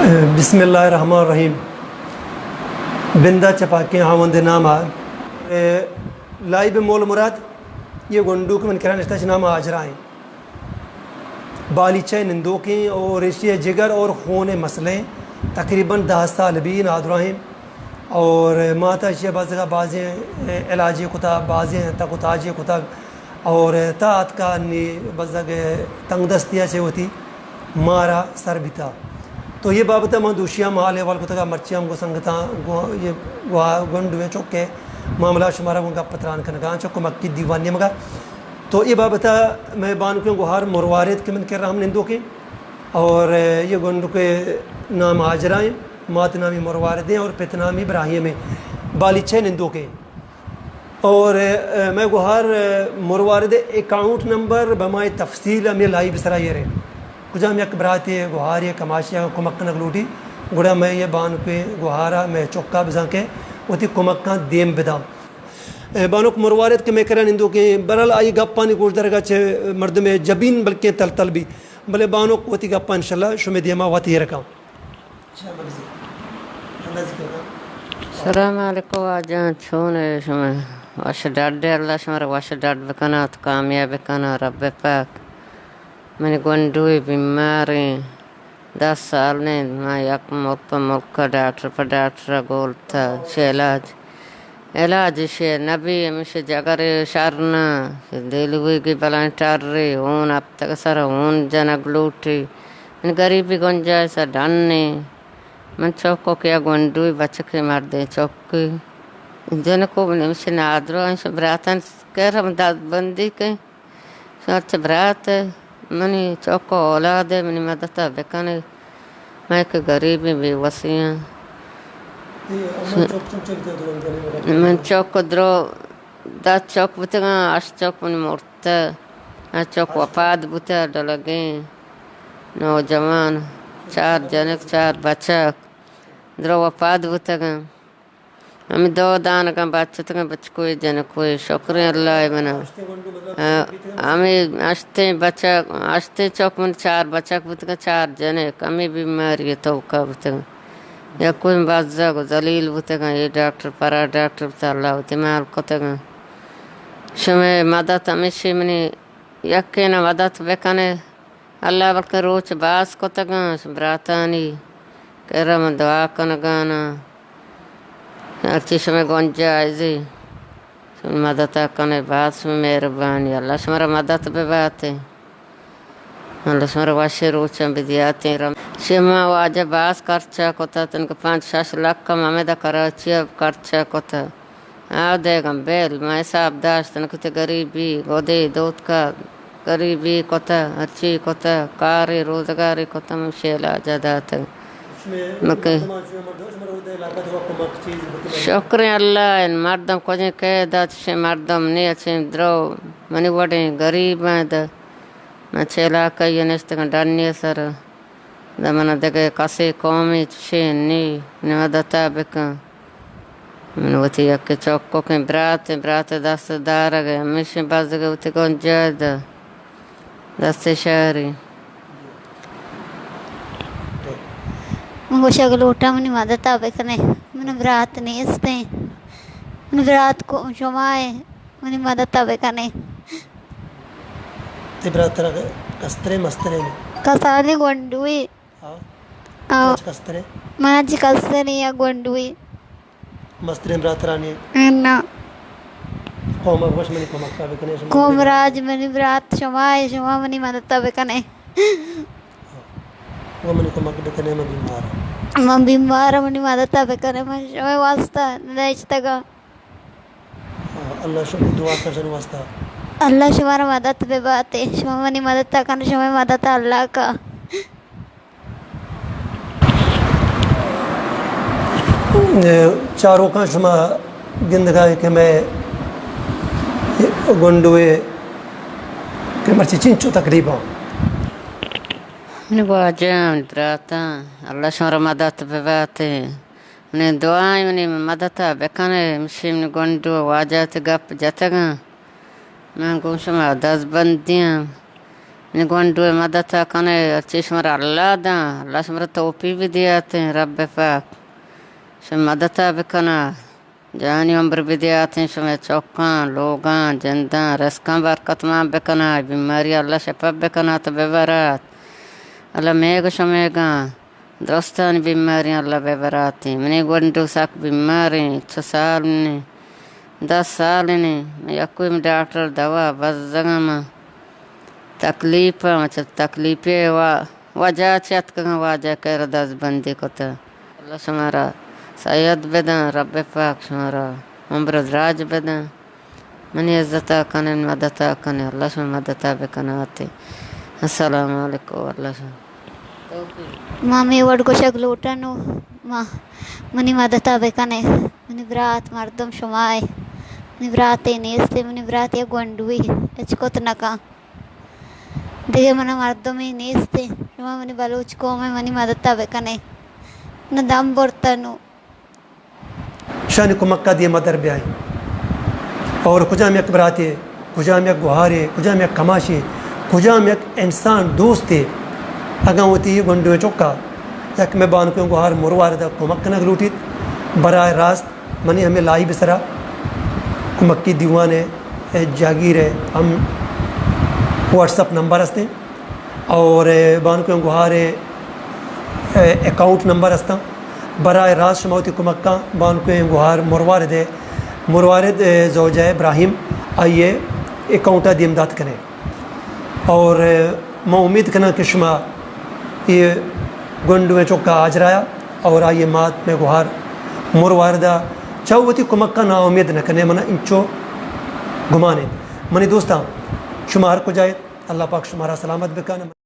بسم اللہ الرحمن الرحیم۔ بندہ چہ پاکیں ہاوند نام ءَ۔ اے، لائب مول مراد، یہ گونڈو کہ من کرا نشتہ، چہ نام ہاجرہ ایں۔ بالیچہ نندوکیں اور ایشی جگر اور خون مسئلہ ایں۔ تقریباً دہ سال بی نادراہیں۔ اور ماتا ایشی بزگا بازیں علاجے کتا، بازیں تک و تاجے کتا اور تا اتکا نی بزگ تنگ دستی چہ وتی مارا سر بیتا۔ تو یہ بابت ءَ من دوشی ہم حال احوال کتگا، مرچی ہم گوں سنگتاں گوں یہ گوا-، گونڈویں چک ءِ معاملہ شمارا گوں گپ تران کنگا، چہ کمکی دیوان نیمگا۔ تو یہ بابت ءَ مئے بانکیں گوہار مروارد کہ من کرا ہم نندوکیں اور یہ گونڈو کے نام ہاجرہ ایں، مات نامی مروارد ایں اور پت نامی ابراہیم ایں، بالیچہ نندوکیں۔ اور، اے، مئے گوہار، اے، مروارد اکاؤنٹ نمبر بمائے تفصیل ہمے لائیو سرا ایریں۔ کجام یک براتے گوہارے کماشے اگاں کمک کنگ لوٹی، گڑا مئے یہ بانکیں گوہارا مئے چکا بزاں کہ وتی کمکاں دیم بداں۔ اے، بانک مروارد کہ مئے کرا نندوکیں، برحال آئی گپانی گوشدارگا چہ مردم جبین بلکیں تل تل بی، بلے بانک وتی گپاں انشاءاللہ شمے دیما وت ایرکاں۔ سلام علیکم واجہاں، چون ئے شما؟ وش ڈڈ ئے، اللہ شما را وش ڈڈ بکنات، کامیاب بکنات رب پاک۔ منی گونڈوی بیماریں، دہ سال نہ، ما یک ملک پہ ملک، ڈاکٹر پہ ڈاکٹر گولتا، چہ علاج علاج ایشی نبی، ہمیشی جگر شر نہ، دلویگی بلائیں ٹرے، ہون ہپتگ سر ہون جنگ لوٹی۔ من گریبی گنجائش ڈن نی۔ من چوکو کیا گونڈوی بچکی مردیں چوکی۔ جنکو من ہمیشی نادرو، ہمیشی براتن کر ہم داد بندی کن۔ شما چہ برات ئے، منی چک ءُ اولاد ئے، منی مدت ءَ بکن ئے۔ من کہ گریبیں بے وسی آں۔ من چک درو دہ چک بوتگاں، ہشت چک منی مرتہ، ہشت چک وپات بوتہ، ڈلگیں نوجوان، چار جنک، چار بچک درو وپات بوتگاں۔ ہمے دو دانگاں بچتگاں، بچکوئے جنکوئے، شکریں اللہ ءَ منا۔ آ، ہمے ہشتیں بچک، ہشتیں چک من، چار بچک بوتگاں، چار جنک، ہمے بیماری ءِ توکا بوتگاں۔ یکوئیں بزگ ءُ ذلیل بوتگاں، اے ڈاکٹر پرا ڈاکٹر بوتہ، اللہ وتی مال کتگاں۔ شمئے مدت ہمیشی منی یکین ءَ مدت بکن ئے۔ اللہ بلکیں روچ باز کتگاں، براتانی کرا من دعا کنگاناں۔ ہرچی شمئے گنجائزی، شمئے مدتا کن ئے، باز شمئے مہربانی۔ اللہ شمارا مدت بباتیں۔ اللہ شمارا وشیں روچاں بدیاتیں۔ رم-، شما واجہ باز خرچہ کتا، تنکہ پنچ شش لکھ ہم ہمیدا کراچی ءَ خرچہ کتا۔ آ دگہ بیل، ما حساب داشت، نہ کتے گریبی، گودے، دوتکا، گریبی کتہ، ہرچی کتہ، کارے روزگارے کتہ، من شی علاج ءَ داتگ۔ مکہ شکریں اللہ ءَ، مردم کجیں قید ءَ، چشیں مردم نی، اچیں درو، منی وڑیں گریب ءَ، من چہ علاقہ ءَ نشتگاں ڈنی ءِ سر۔ داں من ءَ دگہ کسے قومے چشیں نی، منی مدتا بکن۔ من وتی یکے چککیں براتیں، برات ءِ دست دارگ ءَ، ہمیشیں بزگ ءَ وتی گنجائش داں دست شہری۔ من گوشگ لوٹاں منی مدتا بکنے، من برات نیستیں۔ من برات کو شما ئے۔ منی مدتا بکنے۔ تئی برات ترا کستریں مستریں؟ کسانیں گونڈوے۔ ہاں۔ ہاں۔ ترا چہ کستریں؟ منا چہ کستریں یا گونڈوے۔ مستریں برات ترا نی؟ نہ۔ قوم ءَ گوش منی کمک ءَ بکنے، شما قوم راج منی برات شما ئے، شما منی مدتا بکنے۔ ہاں۔ وہ منی کمک بکنے، من بیمار آں۔ من بیمار آں، منی مدتا بکنے، من شمئے واسطہ نشتگاں۔ اللہ شمئے دعا کن شمئے واسطہ۔ اللہ شمارا مدد بباتے، شما منی مدد کن، شمئے مدد اللہ کا۔ چاروکاں شما گندگا کہ مئے گونڈوے کہ مرچی چنچو تکلیفاں۔ منی واجہ، منی براتاں، اللہ شمارا مدد بباتے۔ منی دعائیں منی مدتا بکنے، ہمشی منی گونڈو واجہ تے گپ جتگاں۔ من گوں شما دزبندیاں۔ گونڈو ءِ مدت ءَ کن ئے، ہرچی شمارا اللہ داں، اللہ شمارا توفیق بدیاتیں، رب پاک شمئے مدت ءَ بکنات، جوانی عمر بدیاتیں، شمئے چکاں، لوگاں، جنداں، رزقاں برکت مان بکنات، بیماری اللہ شپا بکنات، ببرات، اللہ میگ شمیگاں درستانی بیماریاں اللہ ببراتیں۔ منی گونڈو سک بیماریں، چو سال نی، دہ سال نی، من یکوئی ڈاکٹر دوا بزگاں، من تکلیف آں، من چہ تکلیفے وا-، وجہ چہ اتکگاں، واجہ کرا دزبندی کتہ۔ اللہ شمارا صحت بدن، رب پاک شمارا عمر دراج بدن۔ منی عزت ءَ کن ئے، مدت ءَ کن ئے، اللہ شمئے مدت ءَ بکنات۔ السلام علیکم، اللہ شما۔ ما ہمے وڑ گوشگ لوٹاں نوں، ما، منی مدت ءَ بکن ئے۔ منی برات مردم شما ئے۔ منی براتے نیست ئے، منی برات یک گونڈوے، ہچ کت نہ کن۔ دگہ منا مردمے نیست ئے۔ شما منی بلوچ قوم ئے، منی مدت ءَ بکن ئے۔ من دم برتہ نوں۔ شانی کمک ءَ دیما در بیائیں۔ اور کجام یک براتے، کجام یک گوہارے، کجام یک کماشے، کجام یک انسان دوستے، اگاں وتی گونڈویں چکا یک مئے بانکیں گوہار مروارد ءَ کمک کنگ لوٹیت، براہ راست منی ہمے لائیو سرا کمکی دیوان ءِ جاگیر ءِ ہم واٹس اپ نمبر ہستیں۔ اور، اے، بانکویں گوہار ءِ، اے، اکاؤنٹ نمبر ہستاں۔ براہ راست شما وتی کمکاں بانکویں گوہار مروارد ءِ، مروارد، اے، زوجہ ابراہیم آئی ءِ اکاؤنٹ ءَ دیم دات کنے۔ اور، اے، ما امید کناں کہ شما اے گونڈویں چکا آجرایا اور آئی ءِ مات مئے گوہار مروارد ءَ چہ وتی کمکاں نا امید نہ کنے، منا انچو گمان انت۔ منی دوستاں، شما ہر کجا ات، اللہ پاک شمارا سلامت بکن۔